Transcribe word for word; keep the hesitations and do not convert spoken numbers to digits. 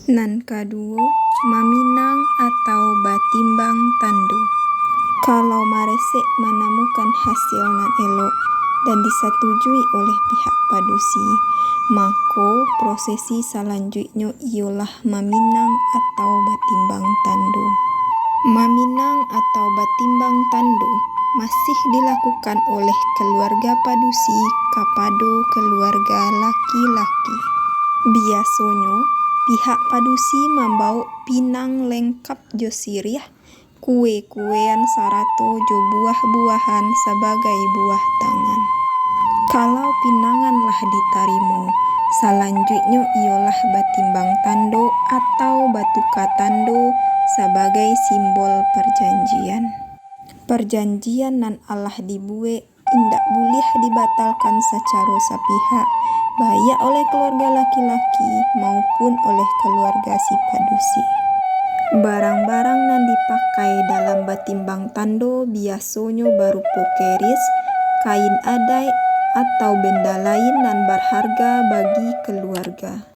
Nan kaduo, maminang atau batimbang tando. Kalau maresek manamukan hasil nan elok dan disatujui oleh pihak padusi, mako prosesi salanjuiknyo iyolah maminang atau batimbang tando. Maminang atau batimbang tando masih dilakukan oleh kaluarga padusi kapado kaluarga laki-laki. Biasonyo, pihak padusi mambawok pinang lengkap jo siriah, kue-kuean sarato jo buah-buahan sabagai buah tangan. Kalau pinangan lah ditarimo, salanjuiknyo iyolah batimbang tando atau batuka tando sabagai simbol parjanjian. Parjanjian nan alah dibuek indak buliah dibatalkan sacaro sapihak, baiak oleh kaluarga laki-laki maupun oleh kaluarga si padusi. Barang-barang nan dipakai dalam batimbang tando biasonyo barupo keris, kain adaik, atau benda lain nan barharga bagi kaluarga.